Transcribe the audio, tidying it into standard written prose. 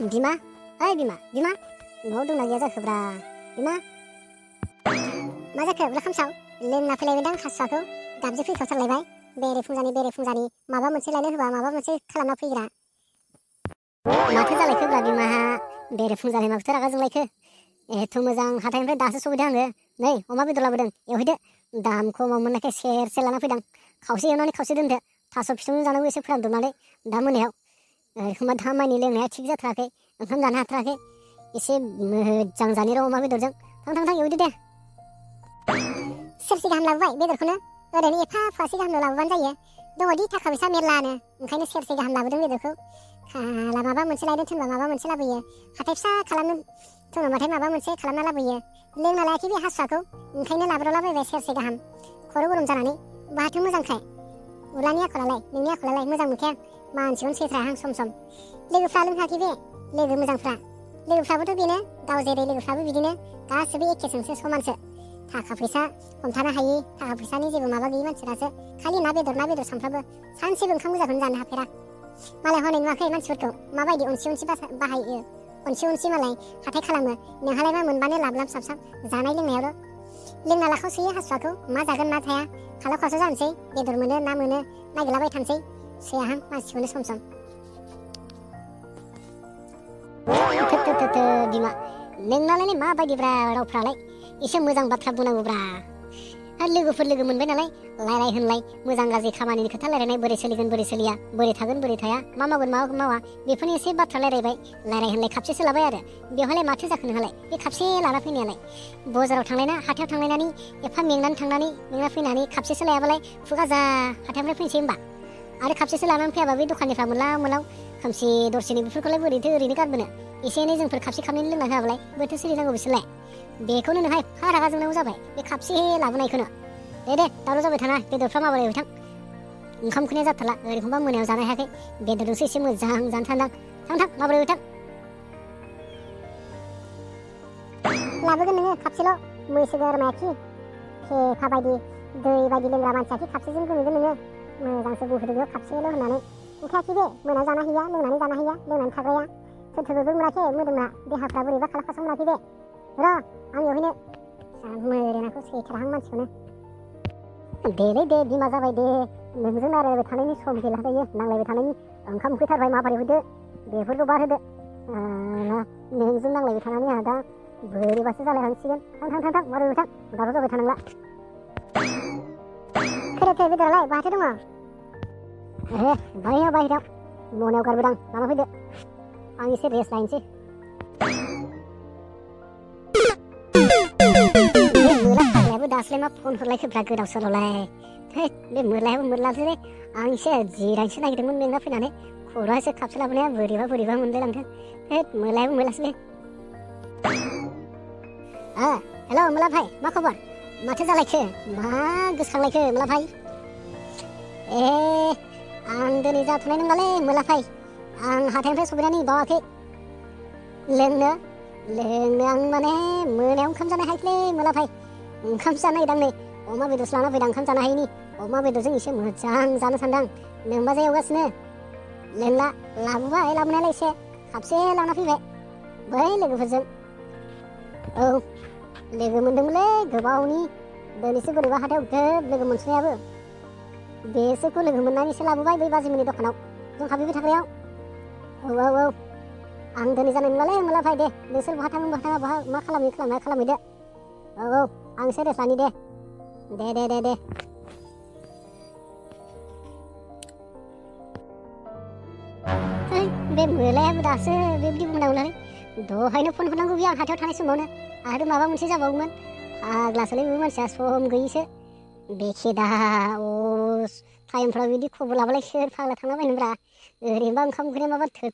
बिमा, ओइ बिमा, न'आव दंना गैया जाखोब्रा? बिमा, मा जाखो बुला खामसाव? लोंना फैलायबायदां हासुवाखौ गाबज्रि फैखावथारलायबाय। बेरे फुंजानि माबा मोनसे लायनो होबा माबा मोनसे खालामना फैग्रा। माथो जालायखोब्रा बिमाहा? बेरे फुंजानि माखौथो रागा जोंलायखो? एथ' मोजां हाथाइनिफ्राय दासो सफैदों आङो। नै अमा बेदर लाबोदों, एवहैदो। दाम खमाव मोननायखाय सेरसे लाना फैदां। खावसे एवनानै खावसे दोनदो। थास' बिसंजों जानांगौ एसे फोरानदबनानै दा मोनायाव। एखमबा दामानि लोंनाया थिग जाथाराखै, ओंखाम जानो हाथाराखै। एसे मोजां जानि र' अमा बेदरजों। थां एवहैदो दे। सेरसे गाहाम लाबोबाय बेदरखौनो? ओरैनो एफा फुवासे गाहामल' लाबोबानो जायो। दङदि थाखा फैसा मेरलानो, ओंखायनो सेरसे गाहाम लाबोदों बेदरखौ। खाला माबा मोनसे लायनो थिनबा माबा मोनसे लाबोयो। हाथाइ फिसा खालामनो थिनबाथाय माबा मोनसे खालामना लाबोयो। लोंना लायाखै बे हासुवाखौ, ओंखायनो लाबोलाबायबाय सेरसे गाहाम। खर' गरम जानानै बाहाथो मोजांखाय। उलानि आखलालाय, नोंनि आखलालाय मोजां नुखाया आं। मानसिखौनो सैथ्राहां सम। लोगोफ्रा लोंखाखै बे, लोगो मोजांफ्रा। लोगोफ्राबोथ' बेनो, गाव जेरै लोगोफ्राबो बिदिनो, गासिबो एखेसोंसो समानसो। थाखा फैसा हमथानो हायि, थाखा फैसानि जेबो माबा गैयि मानसिफ्रासो खालि ना बेदर सानफ्रामबो। सानसेबो ओंखाम गोजाखौनो जानो हाफेरा। मालाय हनै नुवाखै मानसिफोरखौ माबायदि अनसि बाहायो। अनसि मालाय हाथाइ खालामो। नोंहालाय मा मोनबानो लाब साब जानाय लोंनायावल'। लोंना लाखावसोयो हासुवाखौ, मा जागोन मा थाया खालाव खासाव जानोसै। बेदर मोनो ना मोनो नागिरलाबाय थानोसै। सैयाहां मानसिखौनो सम। थो बिमा, नोंनालाय माबायदिब्रा रावफ्रालाय? एसे मोजां बाथ्रा बुंनांगौब्रा। लोगोफोर लोगो मोनबाय नालाय रायलाय होनलाय मोजां गाज्रि खामानिनि खोथा रायलायनाय, बोरै सोलिगोन बोरै सोलिया, बोरै थागोन बोरै थाया, मा मावगोन मा मावा, बेफोरनि एसे बाथ्रा रायलायबाय। रायलाय होनलाय खापसेसो लाबाय आरो बेवहायलाय माथो जाखो नोंहालाय? बे खापसे लाना फैनायालाय बाजाराव थांलायना हाथायाव थांलायनानै एफा मेंना फैनानै खापसेसो लायाबालाय खुगा जा हाथायनिफ्राय फैनोसै होमबा। आरो खापसेसो लानानै फैयाबा बे दखाननिफ्रा मोनलाव खोमसि दरसिनि बेफोरखौलाय बोरैथो ओरैनो गारबोनो। एसे एनै जोंफोर खापसे खापनै लोंना होआबालाय बोरैथो सोलिनांगौ बिसोरलाय। बेखौनो नोंहा एफा रागा जोंनांगौ जाबाय बे खापसे लाबोनायखौनो। दे दावराव जाबाय थाना, बेदरफ्रा माबारै बिथां। ओंखाम उखैनाया जाथारला, ओरैखौबा मोनायाव जानो हायाखै। बेदरजोंसो एसे मोजां जानो सानदां। थां माबारै बिथां। लाबोगोन नोङो खापसेल', मैसो गोरमायाखि फेफा बायदि दै बायदि लोंग्रा मानसियाखि खापसेजों गोमोगोन नोङो। मोजांसो बुंहरदो बेयाव खापसेल' होननानै। उखैयाखै बे मोनायाव जाना हैया, लोंनानै जाना हैया, लोंनानै थाग्राया। सोरबो मोनाखै मोदोमना देहाफ्रा बोरैबा खालामखासाव मोनाखै बे। र' आं एवहैनो। मोरेनाखौ सैथ्राहां मानसिखौनो। दे बिमा जाबाय दे। नोंजों रायलायबाय थानायनि सम गैला दायो, नांलायबाय थानायनि। ओंखाम उखैथारबाय माबारै होदो, बेफोरखौ बाद होदो। नोंजों नांलायबाय थानानै आंहा दा बोरैबासो जालायहांसिगोन। थां माबारै बिथां, दावराव जाबाय थानांला। खैथो बेदरालाय बहाथो दङ? बाहेरायाव मनायाव गारबोदां, लाना फैदो। आं एसे रेस्ट लायनोसै। बे मोला फाग्लायाबो दासोलाय मा फन हरलायखोब्रा गोदाव सोरावलाय। बे मोरलायाबो मोरलासोलै। आं एसे जिरायनोसो नागिरदोंमोन मेंना फैनानै। खर'आसो खापसे लाबोनाया बोरैबा मोनलायलांदों। मोलायाबो मोरलासोलै। हेल' मोला भाइ, मा खबर? माथो जालायखो? मा गोसोखांलायखो मोला भाइ? आं दिनै जाथ'नाय नंलालै मोला भाइ। आं हाथाइनिफ्राय सफैनानै बावाखै। लोंनो आं माने मोनायाव ओंखाम जानो हायाखैलै मोला भाइ। ओंखाम जानो नागिरदां नै, अमा बेदरसो लाना फैदां ओंखाम जानो हायिनि। अमा बेदरजों एसे मोजां जानो सानदां। नोंबा जे एवगासिनो। लोंला, लाबोबाय लाबोनायालाय एसे खापसे लाना फैबाय बै लोगोफोरजों। औ लोगो मोनदोंमोनलै गोबावनि। दिनैसो बोरैबा हाथायाव ग्रोब लोगो मोनस'नायाबो। बेसोरखौ लोगो मोननानै एसे लाबोबाय बै बाजैमोननि दखानाव जों हाबहैबाय थाग्रायाव। औ आं दिनै जानाय नंलालै मोला भाइ दे। नोंसोर बहा थाङो बहा मा खालामहैदो। औ आं एसे रेस्ट लानि दे। बे मोलायाबो दासो बेबायदि बुंनांगौलै। दहायनो फन हरनांगौ बियो आं हाथायाव थानाय समावनो। आरो माबा मोनसे जाबावगौमोन। फाग्लासोलै बे मानसिया सम गैयिसो। बेखेदा टाइमफ्राव बिदि खबर लाबालाय सोर फाग्ला थांलाबायनोब्रा। ओरैनोबा ओंखाम उखैनाय माबा थोर